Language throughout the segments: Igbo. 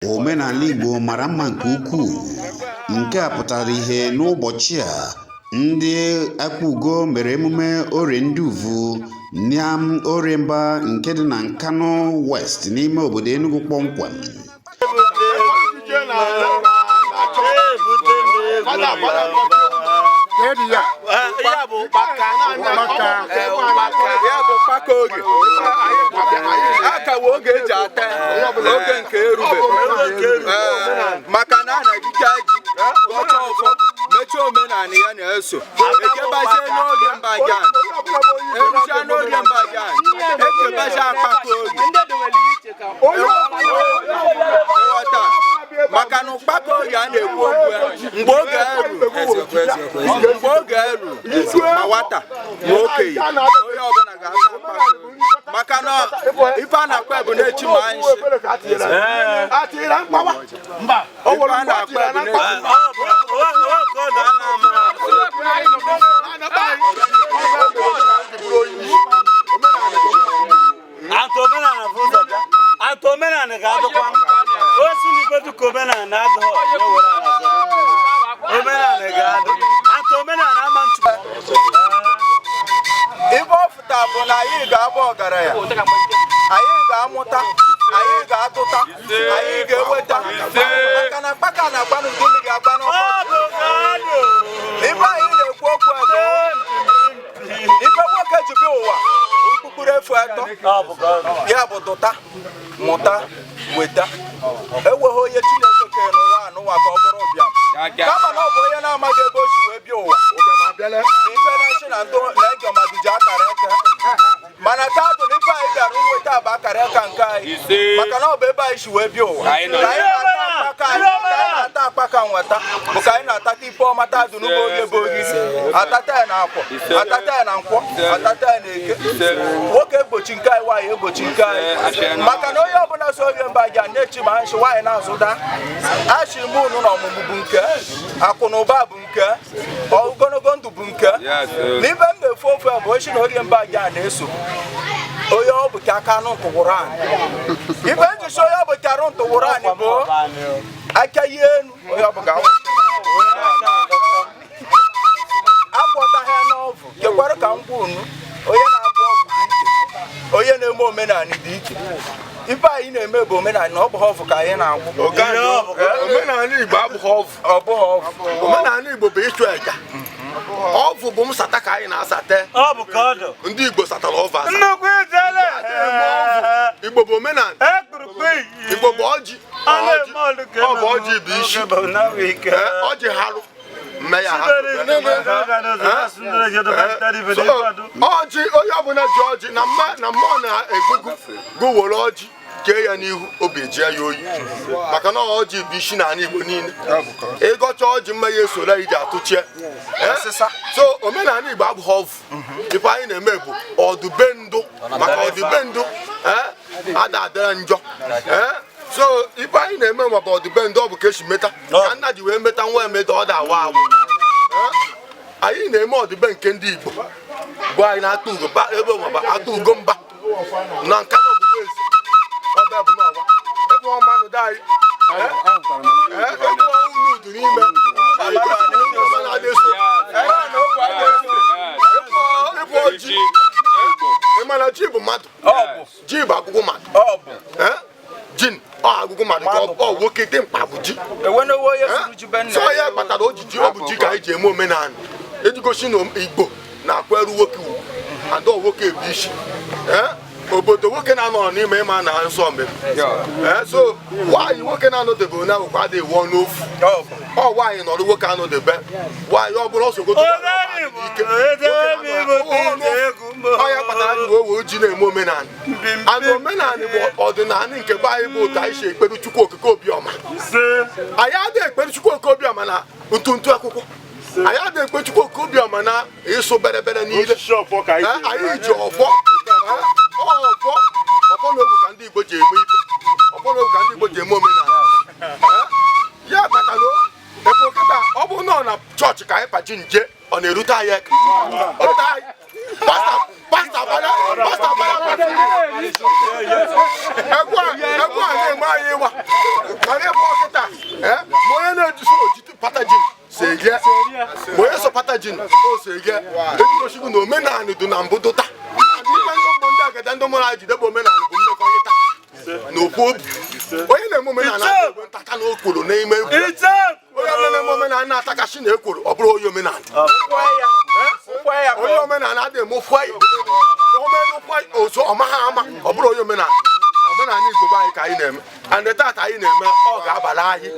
Omenala Igbo mara mma nke ukwuu. Nke a pụtara ihe n'ụbọchị a ndị Akpugo mere emume Orie Nduvu n'Orie Mba nke dị na Nkanu West n'ime obodo Enugu kpọmkwem. Ya bụ ụkpaka, ya bụ ụkpaka oge akawo oge eji ata oge nke erube maka na a na-ejicha ji gọcha ọfọ mechaa omenala ya na-eso ekebazie n'oge mbajan erucha n'oge mbajan ekebazie akpaka oge ịghọta maka na ụkpaka oge a na-ekwu okwu ya mgbe oge eru mgbe oge eru ma nwata ma okenye onye ọbụla ga-ata akpaka oge maka na ife a na-akpa bụ na-echi ma anyị ife a na-akpa bụ na-echi. Atụ omenala bụ ụzọ bịa. Atụ omenala ga-adụkwa. Osi n'ibedu ka omenala adụghọ, ya were ala zọrọ. Omenala ga-adụ. Atụ omenala ama nchu. Ife ọ fụta bụ na anyị ga-abụ ọgaranya, anyị ga-amụta, anyị ga-atụta, anyị ga-eweta, maka na mkpaka na-agba n'udu mmiri agba n'ọkọchị. Ife anyị na-ekwu okwu bụ ife nwoke ji bịa ụwa bụ mkpụkpụrụ efu atọ, ya bụ dụta, mụta, weta. Enweghị onye Chineke kere n'ụwa anụnwa ka ọ bụrụ ụbịam, kama na ọ bụ onye na-amaghị ebe o si wee bịa ụwa bụ ife na-esi na ndụ na-egemadiji akara eke. Mana taatụ na ife anyị bịara nweta bụ akara aka nke anyị, maka na ọ bụ ebe anyị si wee bịa ụwa ka anyị na-ata akpaka anyị ka anyị na-ata akpaka nweta bụ ka anyị na-atata ife ọma taatụ n'ugbo oge bụ ogiri atata ya na akwọ, atata ya na nkwọ, atata ya na eke. Nwoke egbochi nke anyị, nwaanyị egbochi nke anyị, maka na onye ọbụla so oge mba ji na-echi ma nshi nwaanyị na-azụda achị ime unu na ọmụmụ bụ nke akụ na ụba bụ nke ogologo ndụ bụ nke n'ibe m na-efu ofe bụ ochi na oge mba ji a na-eso onye ọ bụ ka aka anụ ntụwụrụ anyị ibe njisi onye ọ bụ ka arụ ntụwụrụ anyị bụ aka ihe enu onye ọ bụ ga agwọtaghị n'ọvụ kekwara ka ngwa unu onye na-agwọ ọgwụ dị iche, onye na-eme omenala dị iche. Ife anyị na-eme bụ omenala na ọ bụghị ọvụ ka anyị na-agwọ. Omenala Igbo abụghị ọvụ. Ọ bụghị ọvụ. Omenala Igbo bụ ịchụ aja. Ọvụ bụ m sata ka anyị na-asate. Ọ bụ ka ọ dụ. Ndị Igbo satara ọvụ asa. Nnukwu ijele. Igbo bụ omenala. Igbo bụ ọjị. Ọ bụ ọjị bụ isi. Ọjị harụ mme ya ha. Ọjị onye ọbụla ji ọjị na mma na mmụọ na-egugu gụwere ọjị kee ya n'ihu obi ejie ya oyi, maka na ọjị bụ isi n'ala Igbo niile. Ịgọcha ọjị mma ya esoro iji atụchie. So omenala Igbo abụghị ọvụ. Ife anyị na-eme bụ ọdụbendụ, maka ọdụbendụ ada adịra njọ. So ife anyị na-eme maka ọdụbendụ ọ bụ ka esi meta ka nna ji wee meta nwa emeta ọ da-awa awụ. Anyị na-eme ọdụbe nke ndị Igbo bụ anyị na-atụ ugo ebe ọmaba atụ ugo mba na nka na ogbugbo ezi ọbịa bụ n'ọwa ebe ọma nụdọ anyị ebe unu dị n'ime ịbụ ọjị. Ịmana ji bụ mmadụ, ji bụ agụgụ mmadụ, ji ọ agụgụ mmadụ ka ọ nwoke dị mkpa bụ ji. So ya kpatara o ji ji ọ bụ ji ka anyị ji eme omenala iji gosi na Igbo na-akwere nwoke ugwu ada nwoke bụ isi obodo nwoke na-anọ n'ime ịma na nsọ mmemme. So nwaanyị nwoke na-anọdebe onye ahụ kwa adịghị ewu n'ofu. Ọ nwaanyị nọrọ nwoke anọdebe nwaanyị ọ bụrụ ọsọgodo ike ọ ya kpatara ji wee wee ji na-eme omenala. Ana omenala bụ ọdịnala nke be anyị bụ otu anyị si ekpere Chukwu Okike Obiọma. Anyị adịghị ekpere Chukwu Okike Obiọma na ntụntụ akwụkwọ, anyị adịghị ekpere Chukwu Okike Obiọma na ịsụ berebere niile. Anyị ji ọfọ ọfọ ọfọ na ogwu ka ndị Igbo ji eme ife, ọfọ na ogwu ka ndị Igbo ji eme omenala. Ya kpatara ebe okịta ọ bụrụ na ọ na chọọchị ka anyị pachi nje ọ na-erute anyị aka. Pasta bana pasta bana egwu a na-eme anyị ịwa. Mana ịbụ ọkịta, ma onye na-ejiso ojiti pata ji si erie, ma onye so pata ji o si erie, ejigosigo na omenanị dị na mbụ dụta. Ife ndị mbụ, ndị agada, ndị mụrụ anyị jidebe omenanị bụ mmekọrịta na okwu obi. Onye na-eme omenala na-enwe ntaka na okworo n'ime egwu. Onye ọbụla na-eme omenala na-atakashi na ekworo, ọ bụrụ onye omenala. Onye omenala adịghị eme ofu anyị omenụkwa ozu ọma ha ama, ọ bụrụ onye omenala. Omenala Igbo be anyị ka anyị na-eme, and tata anyị na-eme, ọ ga-abala anyị.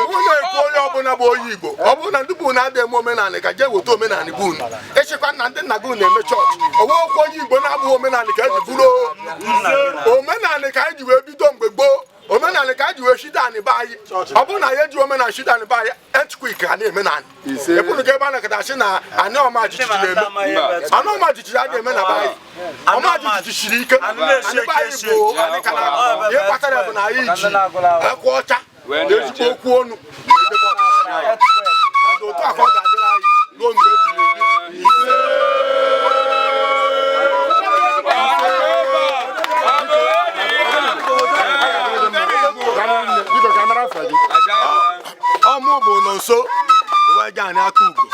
Mụ na-ekwu, onye ọbụla bụ onye Igbo, ọ bụrụ na ndị bụ unu adịghị eme omenala, ka jee weta omenala bụ unu. Echekwa na ndị nna gị na-eme chọọchị, onwe okwu onye Igbo na-abụghị omenala ka eji bụrụ omenala ka anyị ji wee bido mgbe gboo. Omenala ka anyị ji wee shide anị be anyị. Ọ bụrụ na anyị eji omenala shide anị be anyị, earthquake a na-eme na anị ekwunu ka ebe a nakọta asị na anị ọma jijiji na-eme. Anị ọma jijiji adịghị eme na be anyị. Ọma jijiji siri ike. Anị be anyị bụ anị ka na ihe kpatara ya bụ na anyị ji ekwu ọcha na ezigbo okwu ọnụ na-edebe ọdịnala anyị. And otu a ka ọ ga-adịrị anyị ruo mgbe ebighị ebi. Biko, ka mara afa gị. Ọmụ bụ nọ nso wee gaa anyị aka ugo.